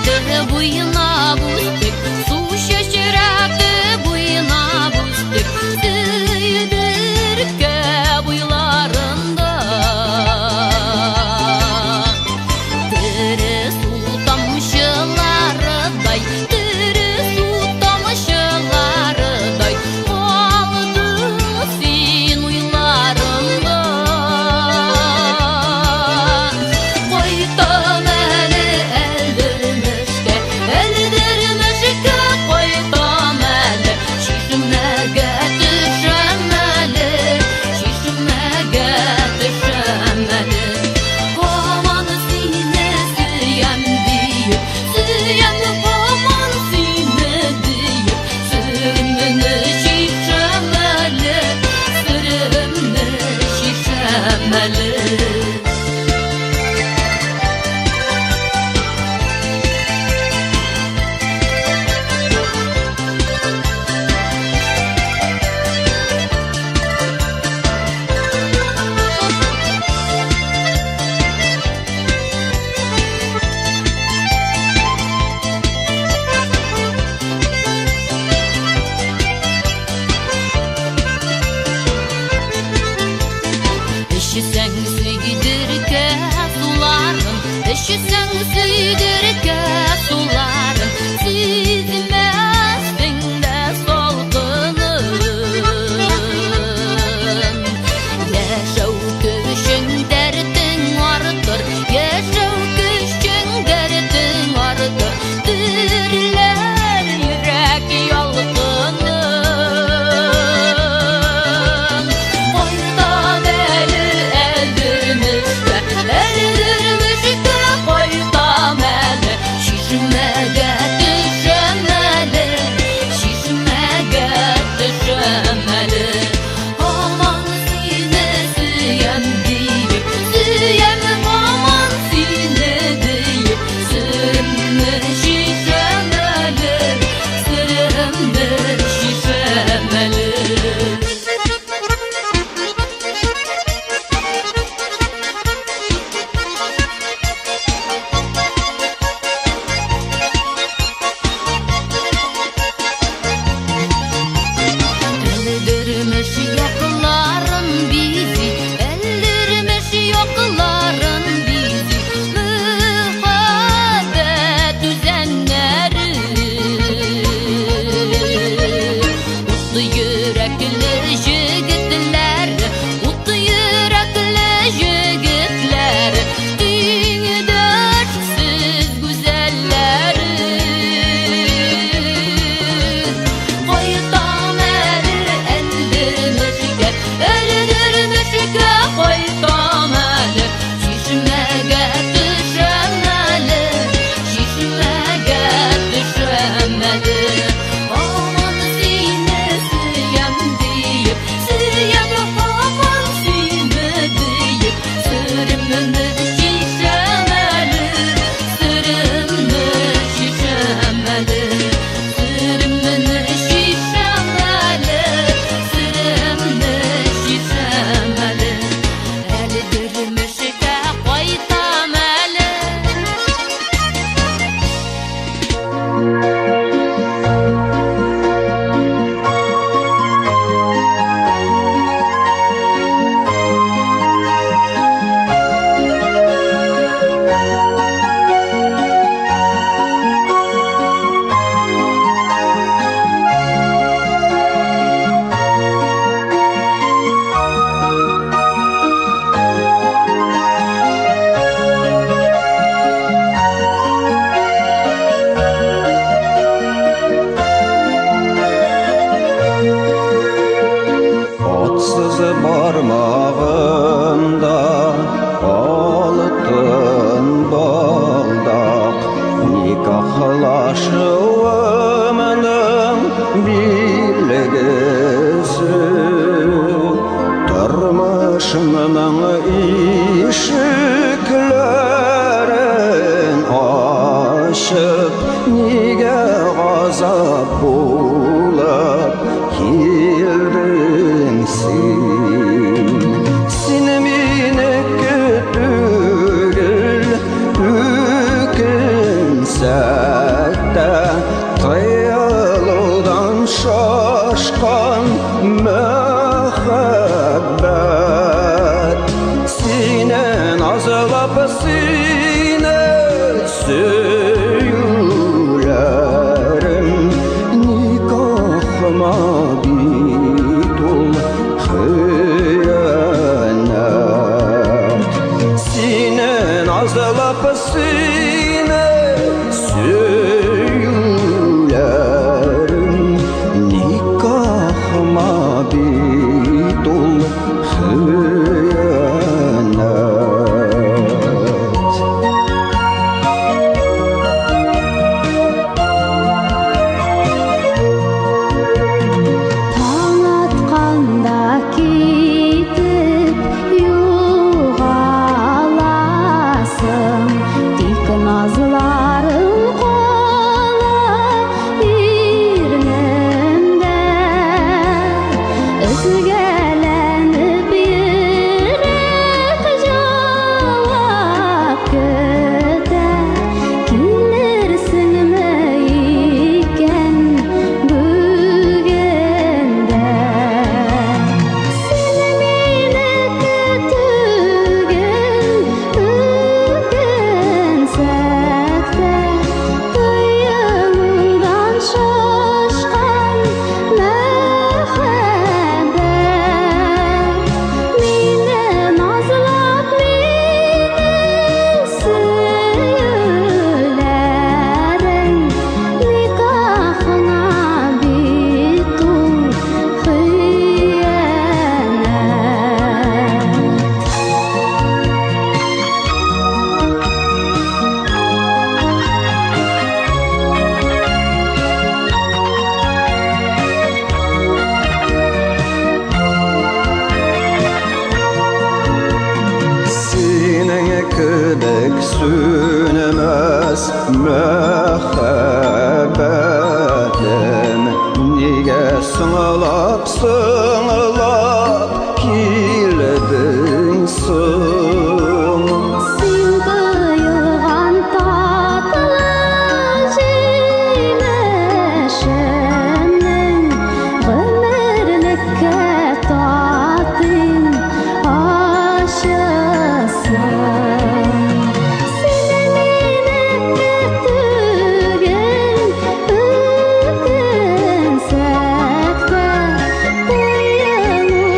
чәчрәтеп уйнап үстек, су чәчрәтеп уйнап үстек, Сөйдеркә буйларында. Тере су тамчыларыдай, тере су тамчыларыдай, калдың син уйларымда. Кайтам әле Әлдермешкә, Әлдермешкә кайтам әле, чишмәгә төшәм әле, чишмәгә төшәм әле. Һаман сине сөям диеп, сөям һаман сине диеп, серемне чишәм әле, серемне чишәм әле. Эчсәң сөйдеркә суларын, эчсәң сөйдеркә суларын, сизмәссең дә салкынын. Яшәү көчең дәртең артыр, яшәү көчең дәртең артыр, дөрләр йөрәк ялкынын. Кайтам әле Әлдермешкә, Әлдермешкә кайтам әле, сине сөюләрем, никахыма бит ул хыянәт. Сине назлап, сине сөюләрем, никахыма бит ул хыянәт. Таң атканда китеп югаласың, тик назларың кала ирнемдә. Өзгәләнеп йөрәк җавап көтә, килерсеңме икән бүген дә? Син мине көтүгел, үкенсәк тә, тыелудан шашкан мәхәббәт. Мине назлап, мине сөюләрең, никахыңа бит ул хыянәт. Синең кебек сүнмәс мәхәббәтем, нигә соңлап, соңлап килдең соң? Син коелган татлы җимешемнең гомерлеккә татыйм ачысын. Син мине көтүгел, үкенсәк тә, тыелудан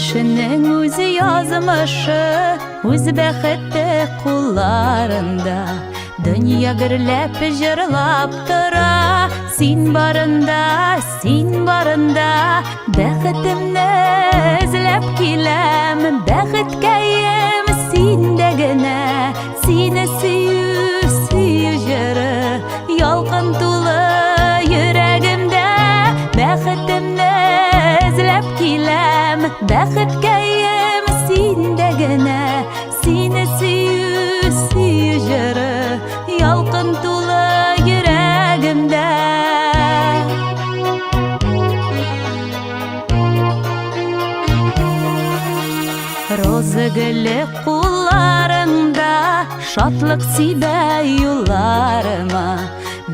Кешенең үз язмышы, үз бәхете кулларында. Дөнья гөрләп җырлап тора, син барында, син барында. Бәхетемне эзләп киләм, бәхеткәем синдә генә. Сине сөю, сөю җыры, ялкын тулы йөрәгемдә. Бәхетемне эзләп киләм, бәхеткәем синдә генә. Сине сөю, сөю җыры, ялкын тулы йөрәгемдә. Роза гөле кулларыңда, шатлык сибә юлларыма.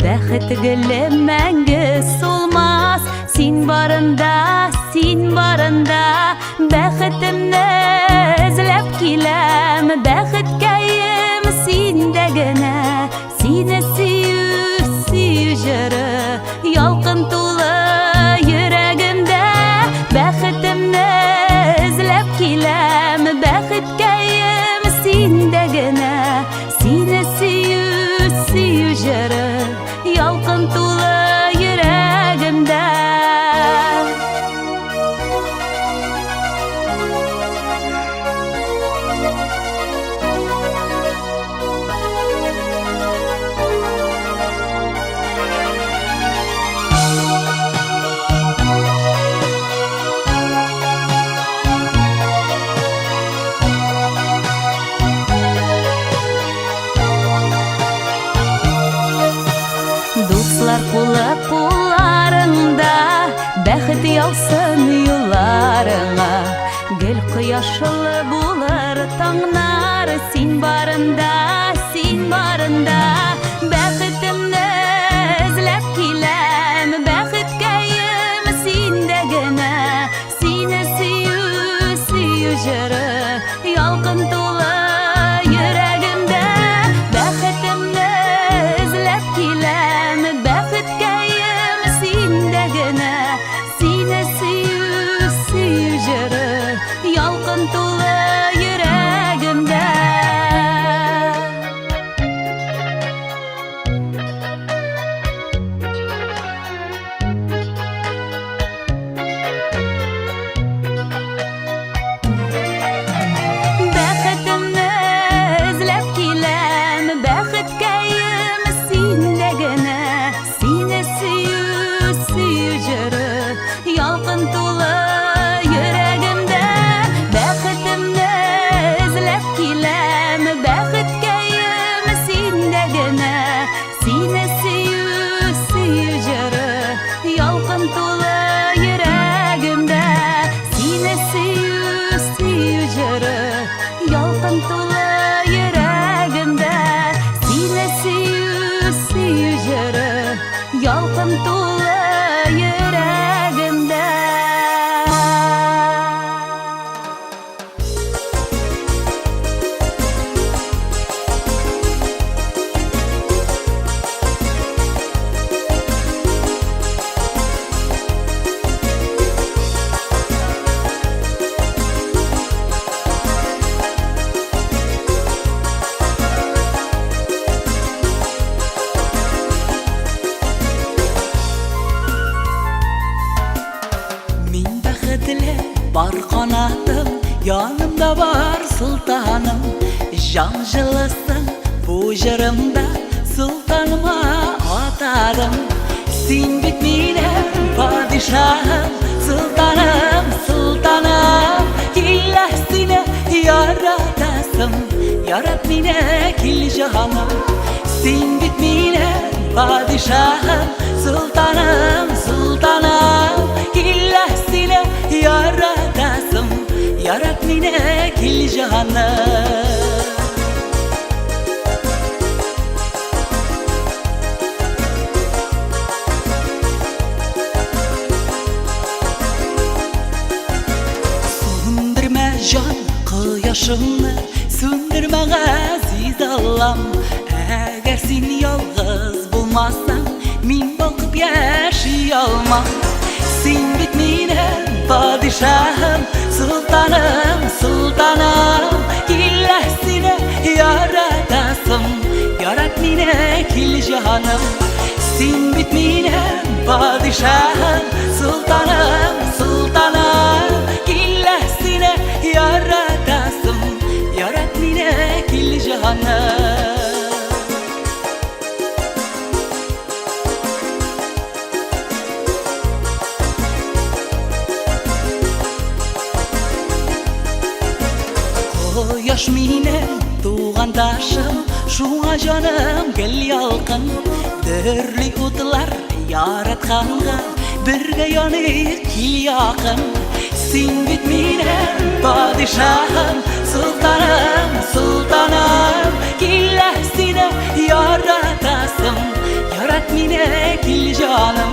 Бәхет гөле мәңге сулмас, син барында, син барында. Бәхетемне эзләп киләм, бәхеткәем синдә генә. Сине сөю, сөю җыры, ялкын тулы йөрәгемдә. Бәхетемне эзләп киләм, бәхеткәем синдә генә. Сине сөю, сөю җыры, ялкын тулы йөрәгемдә. Дуслар кулы кулларыңда, бәхет яусын юлларыңа. Гел кояшлы булыр таңнар, син барында, син барында. Бәхетемне эзләп киләм, бәхеткәем синдә генә. Сине сөю, сөю җыры, ялкын тулы йөрәгемдә. Бәхетемне эзләп киләм, бәхеткәем синдә генә. Сине сөю, сөю җыры, ялкын тулы йөрәгемдә. Бәхетемне эзләп киләм, бәхеткәем синдә генә. Сине сөю, сөю җыры, ялкын тулы йөрәгемдә. Бәхетемне эзләп киләм, бәхеткәем синдә генә. Сине сөю, сөю җыры, ялкын тулы йөрәгемдә. Сине сөю, сөю җыры, ялкын тулы йөрәгемдә. Сине сөю, сөю җыры, ялкын тулы йөрәгемдә. Мин бәхетле, бар канатым, янымда бар солтаным. Җан җылысын бу җырымда солтаныма атадым. Син бит минем падишаһым, солтаным, солтаным. Килә сине яратасым, ярат мине, кил җаным. Син бит минем падишаһым, солтаным, солтаным. Килә сине яратасым, ярат мине, кил җаным. Сүндермә җан кояшымны, сүндермә газиз Аллам. Әгәр син ялгыз булмасаң, мин балкып яши алмам. Син бит минем падишаһым, солтаным, солтанам. Килә сине яратасым, ярат мине, кил җаным. Син бит минем падишаһым, солтаным, солтанам. Килә сине яратасым, ярат мине, кил җаным. Кояш минем тугандашым, шуңа җаным гел ялкын. Төрле утлар яратканга бергә яныйк, кил якын. Син бит минем падишаһым, солтаным, солтанам. Килә сине яратасым, ярат мине, кил җаным.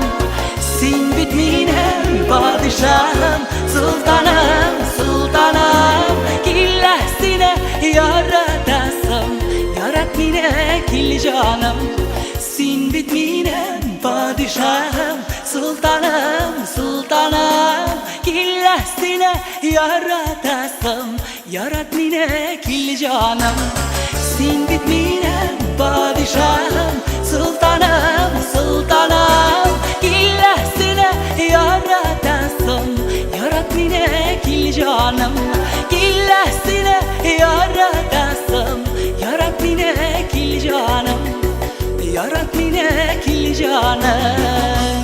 Син бит минем падишаһым, солтаным, солтанам. Килә сине яратасым, ярат мине, кил җаным. Син бит минем падишаһым, солтаным, солтанам. Килә сине яратасым, ярат мине, кил җаным. Син бит минем падишаһым, солтаным, солтанам. Килә сине яратасым, ярат мине, кил җаным. Килә сине яратасым, ярат мине, кил җаным. Ярат мине, кил җаным.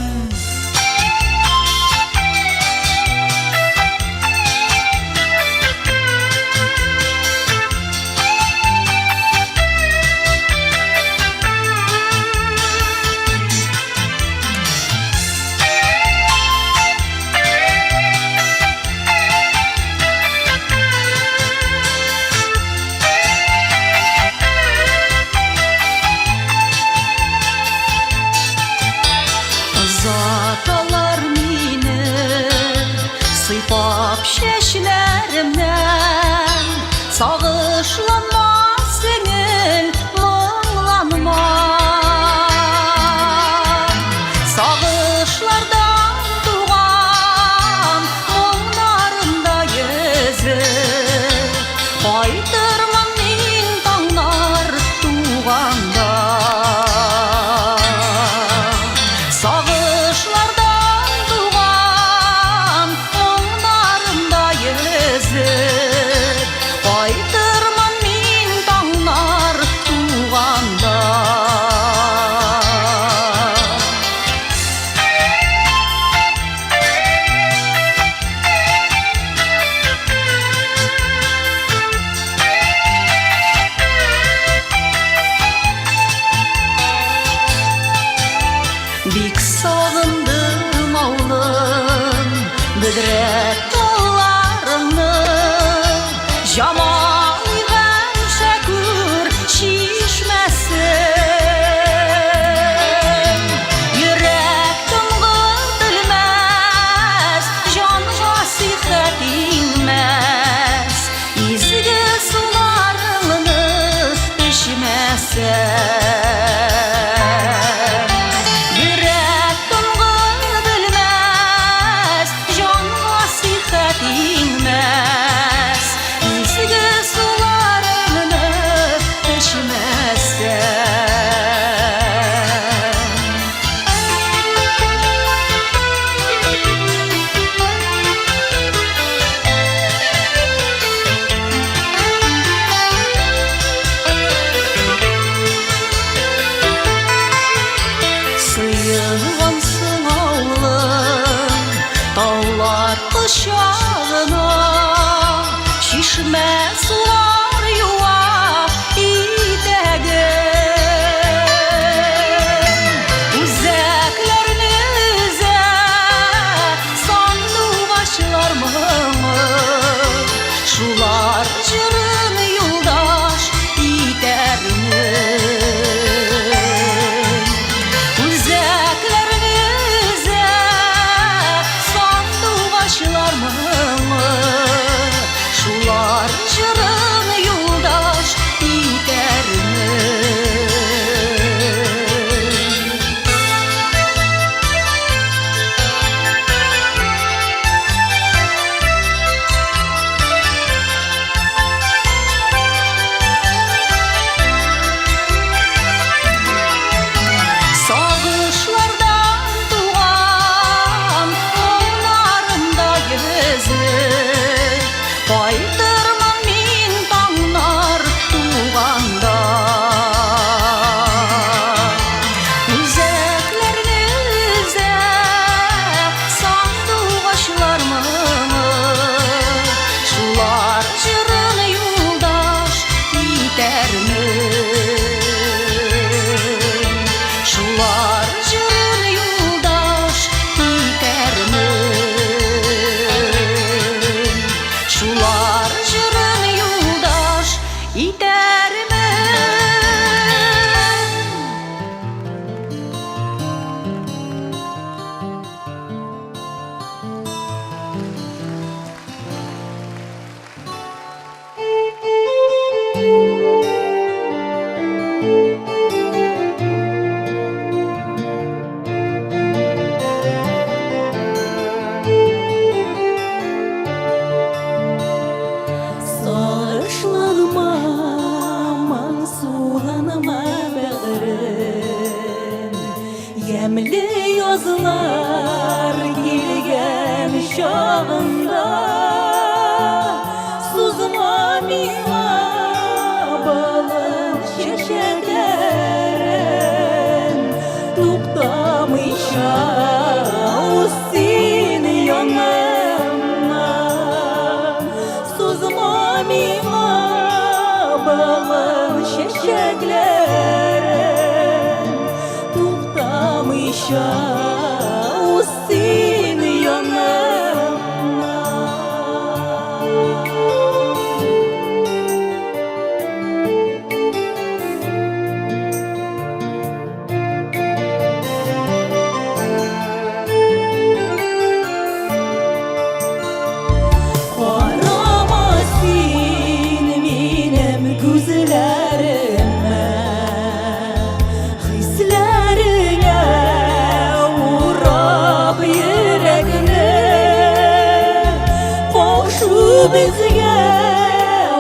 Шулар җырын юлдаш итәрмен. Шулар җырын юлдаш итәрмен. Сагышланма, моңсуланма, бәгърем. Ямьле язлар килгән чагында сузма миңа балын чәчәкләрен, туктамыйча уз син янымнан. Сузма миңа балын чәчәкләрен, туктамыйча уз син янымнан. Карама син минем күзләремә, хисләреңә урап йөрәкне. Каушу безгә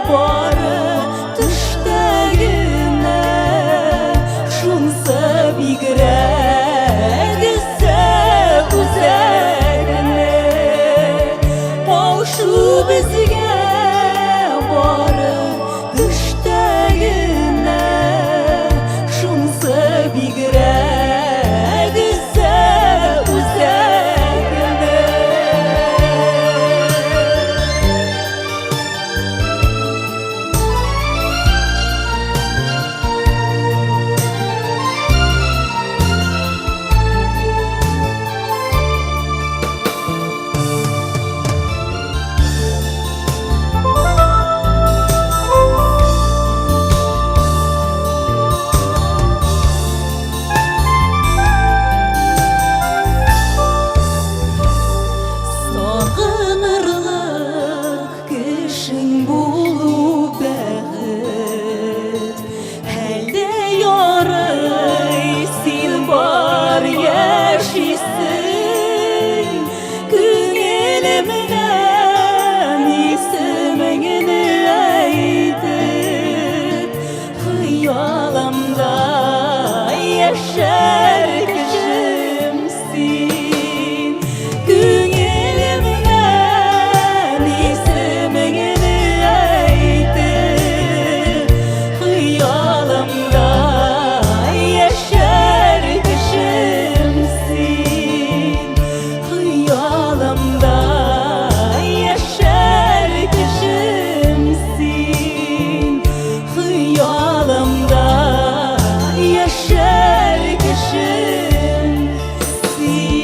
бары төштә генә, шунсы бигрәк өзә үзәкне. Каушу безгә бары төштә генә, шунсы бигрәк өзә үзәкне. Сагынырлык кешең булу бәхет. Әлдә ярый син бар, яшисең. Күңелемнән исемеңне әйтеп, хыялымда яшәр кешем син. Күңелемнән исемеңне әйтеп, хыялымда яшәр кешем син. Хыялымда яшәр кешем син. Хыялымда яшәр кешем син.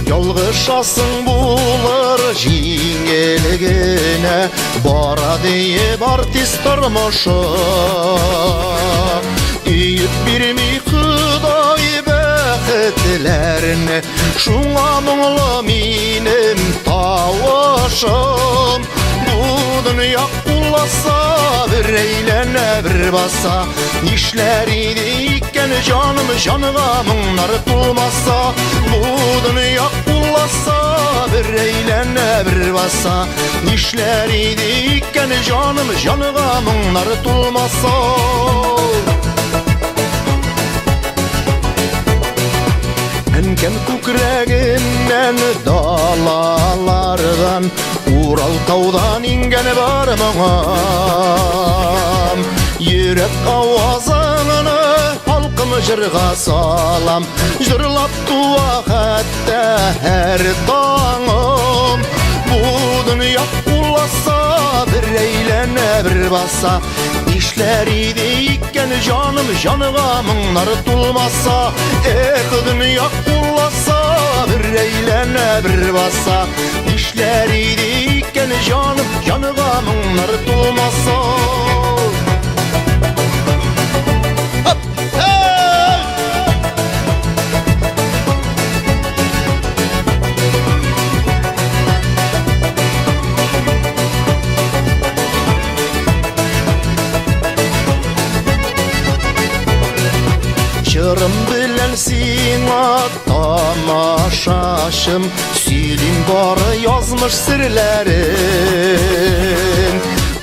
Ялгышасың булыр җиңел генә бара диеп артист тормышы. Өеп бирми Ходай бәхетләрне, шуңа моңлы минем тавышым. Бу дөнья куласа, бер әйләнә, бер баса. Нишләр иде икән җаным, җанга моңнар тулмаса? Бу дөнья куласа, бер әйләнә, бер баса. Нишләр иде икән җаным, җанга моңнар тулмаса? Типкән күкрәгемнән далалардан, Урал таудан иңгән бар моңым. Йөрәк авазыңны халкым җырга салам, Җырлап туа хәтта һәр таңым. Бу дөнья куласа, бер әйләнә, бер баса, Нишләр иде икән җаным, җанга моңнар тулмаса? Эх, дөнья куласа, бер әйләнә, бер баса, Нишләр иде икән җаным, җанга моңнар тулмаса? Хоп! Hey! Җырым белән сиңа тамашачым, Сөйлим бары язмыш серләрен.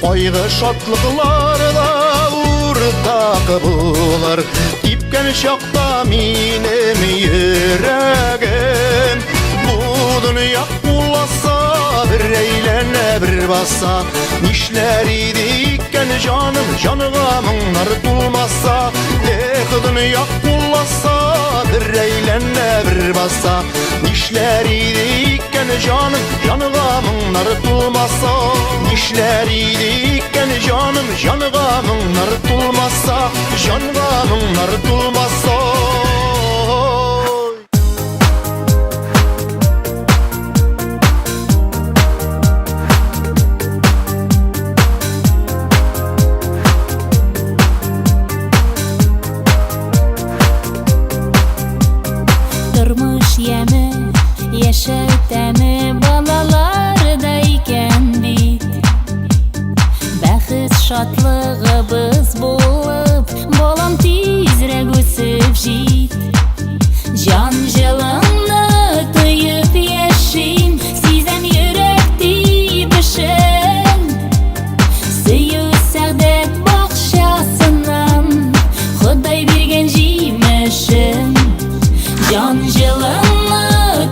Кайгы шатлыклар да уртак булыр, Типкән чакта минем йөрәгем. Бу дөнья куласа, бер әйләнә, бер баса, Нишләр иде икән җаным, җанга моңнар тулмаса? Эх, дөнья куласа, бер әйләнә, бер баса, Нишләр иде икән җаным, җанга моңнар тулмаса? Нишләр иде икән җаным, җанга моңнар тулмаса? Җанга моңнар тулмаса? Тормыш яме, яшәү тәме балаларда икән бит. Бәхет шатлыгыбыз булып, балам тизрәк үсеп җит. Җан җылыңны тоеп яшим, сизәм йөрәк тибешен. Сөю сәгъдәт бакчасыннан Ходай биргән җимешен. Җан җылыңны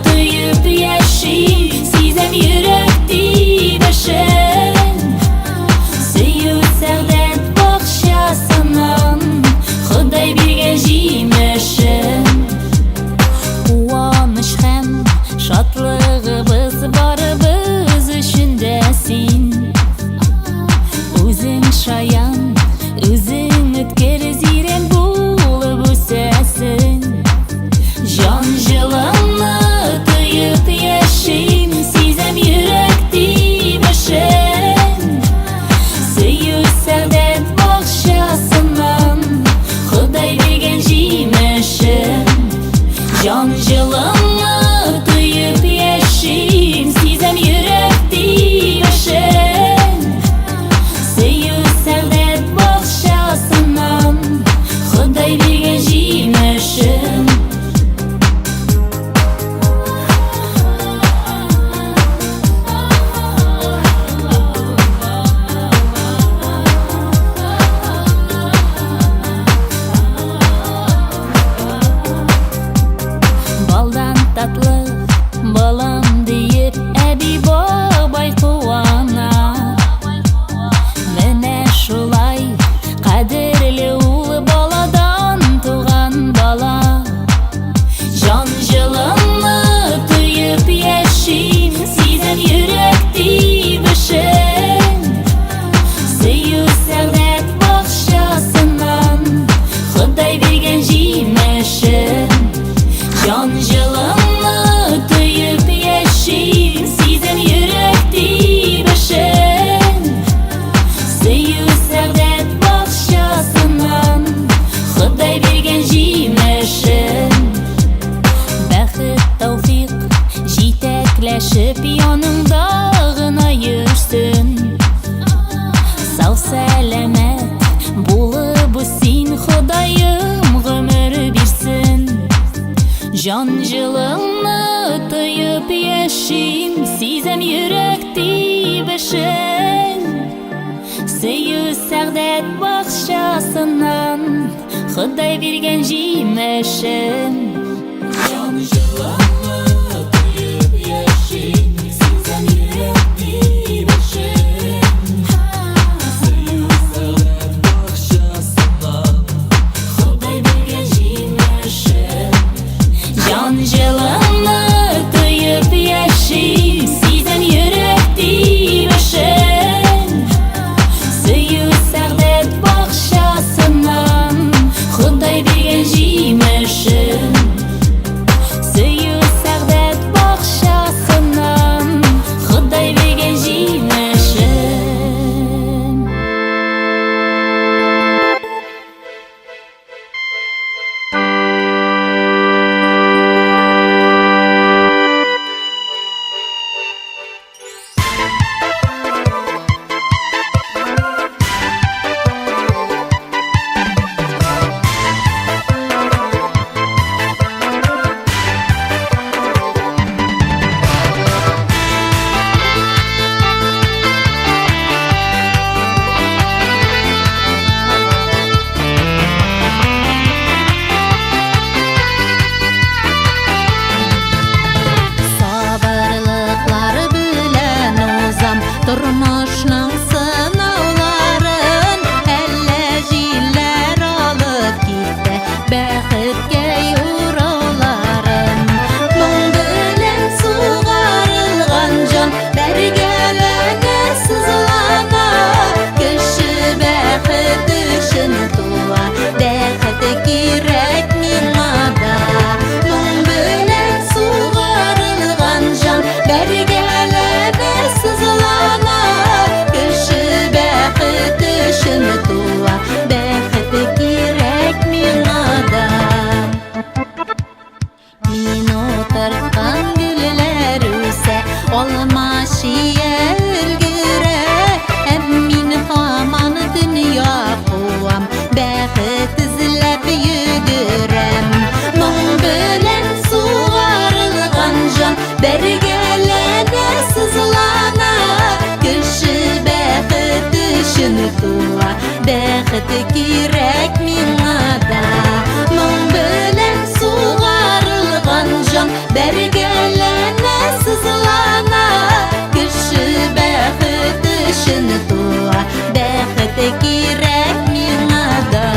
тоеп яшим, сизәм йөрәк тибешен. Сөю сәгъдәт бакчасыннан Ходай биргән җимешен. Куаныч һәм шатлыгыбыз барыбыз өчен дә син. Үзең шаян, үзең үткер, зирәк булып үсәсең. Җан җылыңны тоеп яшим, сизәм йөрәк тибешен. Сөю сәгъдәт бакчасыннан Ходай биргән җимешен. Җан җылыңны тоеп яшим, сизәм йөрәк тибешен. Сөю сәгъдәт бакчасыннан Ходай биргән җимешен. Балдан татлы балам диеп әби бабай куана. Менә шулай кадерле ул баладан туган бала. Җан җылыңны тоеп яшим, сизәм йөрәк тибешен. Сөю сәгъдәт бакчасыннан Ходай биргән җимешен. Җан җылыңны тоеп яшим, сизәм йөрәк тибешен. Сөю сәгъдәт бакчасыннан Ходай биргән җимешен. Бәхет тәүфик җитәкләшеп яныңда гына йөрсен. Сау сәламәт булып үссин, Ходаем гомер бирсен. Җан җылыңны тоеп яшим, сизәм йөрәк тибешен. Сөю сәгъдәт бакчасыннан Ходай биргән җимешен. Җан җылымны тоеп яшим, сизәм йөрәк тибешен. Сөю сәгадәт бакчасыннан Ходай биргән җимешен. Җан җылымны тоеп яшим, сизәм йөрәк тибешен. Сөю сәгадәт бакчасыннан Ходай биргән җимешен. Сөю сәгадәт бакчасыннан Ходай биргән җимешен. Сабырлыклар белән узам тормышның сынауларын. Әллә җилләр алып китә бәхеткә юрауларын. Моң белән сугарылган җан бәргәләнә, сызлана. Кеше бәхет өчен туа, бәхет кирәк миңа да. Моң белән сугарылган җан бәргәләнә, сызлана. Кеше бәхет өчен туа, бәхет кирәк миңа да. Мин утырткан гөлләр үсә, алма чия өлгерә. Ә мин һаман дөнья куам, бәхет эзләп йөгерәм. Моң белән сугарылган җан бәргәләнә, сызлана. Кеше бәхет өчен туа, бәхет кирәк миңа да. Моң белән сугарылган җан бәргәләнә, сызлана. Кеше бәхет өчен туа, бәхет кирәк миңа да.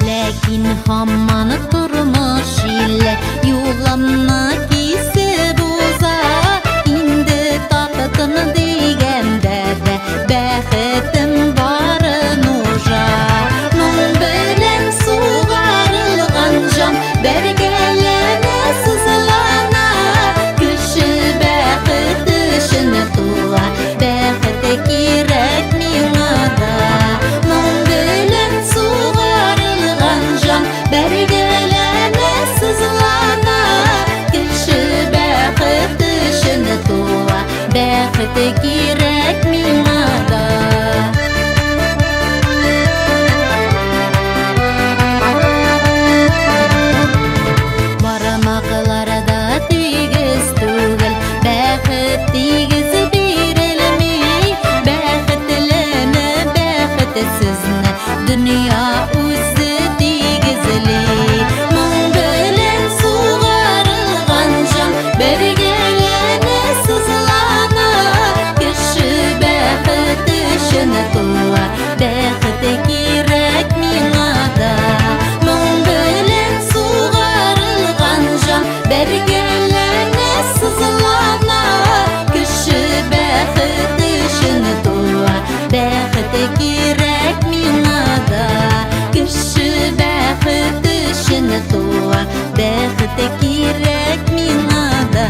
Ләкин һаман тормыш җиле юлымны кисеп уза. Инде таптым дигәндә дә бәхетем бары нужа. Моң белән сугарылган җан бәргәләнә, сызлана. Кеше бәхет өчен туа, бәхет кирәк миңа да. Моң белән сугарылган җан бәргәләнә, сызлана. Кеше бәхет өчен туа, бәхет кирәк миңа да. Бармаклар да тигез түгел, бәхет тигез бирелми. Бәхетлене, бәхетсезне дөнья үзе тигезли. Моң белән сугарылган җан бәргәләнә, сызлана. Кеше бәхет өчен туа, бәхет кирәк миңа да. Моң белән сугарылган җан бәргәләнә, сызлана. Кеше бәхет өчен туа, бәхет кирәк миңа да. Кеше бәхет өчен туа, бәхет кирәк миңа да.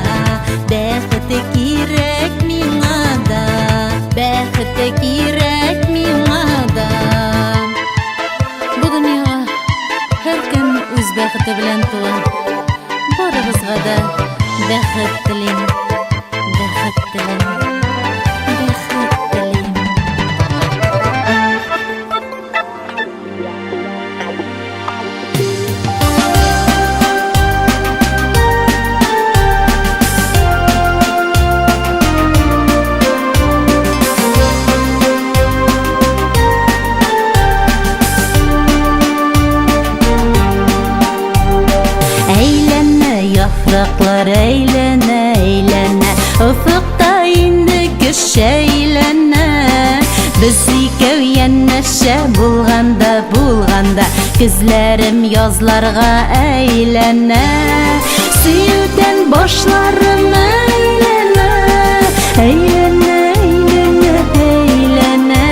Бәхет кирәк миңа да. Бәхет кирәк миңа да. Бу дөньяга һәркем үз бәхете белән туа. Барыгызга да бәхет телим. телим, бәхет телим. Әйләнә яфраклар, әйләнә, әйләнә, Офыкта инде кеше әйләнә. Без икәү янәшә булганда, булганда, Көзләрем язларга әйләнә. Сөюдән башларым әйләнә, әйләнә, әйләнә, әйләнә.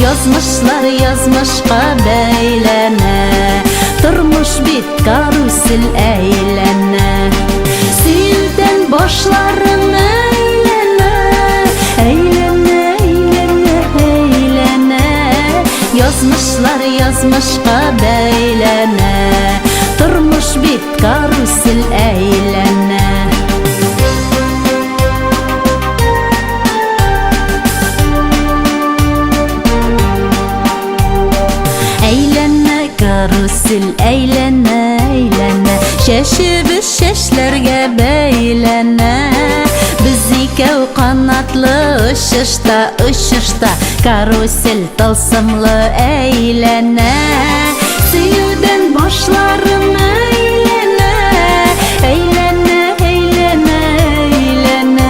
Язмышлар язмышка бәйләнә. Тормыш бит карусель әйләнә. Сөюдән башларым әйләнә, әйләнә, әйләнә, әйләнә. Язмышлар язмышка бәйләнә. Тормыш бит карусель әйләнә. Әйләнә карусель, әйләнә, әйләнә, Чәчебез чәчләргә бәйләнә. Без икәү канатлы очышта, очышта, Карусель тылсымлы әйләнә. Сөюдән башларым әйләнә, әйләнә, әйләнә, әйләнә.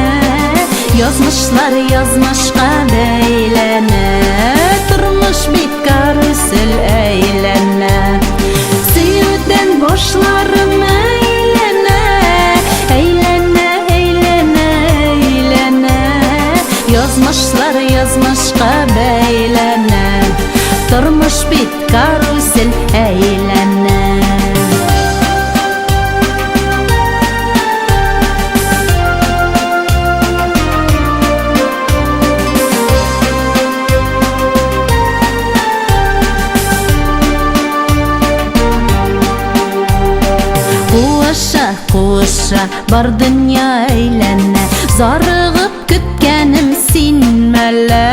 Язмышлар язмышка бәйләнә. Тормыш бит карусель әйләнә. Сөюдән башларым әйләнә, әйләнә, әйләнә, әйләнә. Язмышлар язмышка бәйләнә. Тормыш бит карусель әйләнә. Куыша, куыша, бар дөнья әйләнә. Зарыгып көткәнем син мәллә?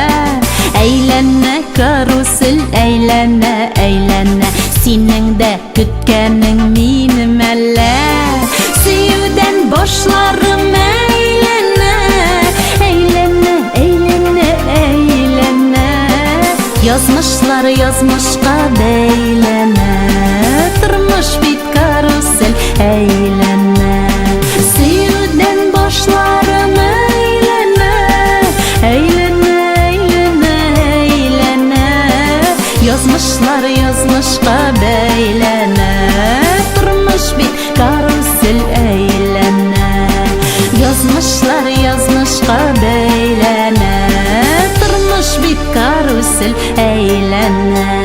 Әйләнә карусель, әйләнә, әйләнә. Синең дә көткәнең минем әллә? Сөюдән башларым әйләнә, әйләнә, әйләнә, әйләнә. Язмышлар язмышка бәйләнә. Тормыш бит карусель әйләнә. Сөюдән башларым әйләнә, әйләнә, әйләнә, әйләнә. Язмышлар язмышка бәйләнә. Тормыш бит карусель әйләнә. Язмышлар язмышка бәйләнә. Тормыш бит карусель әйләнә.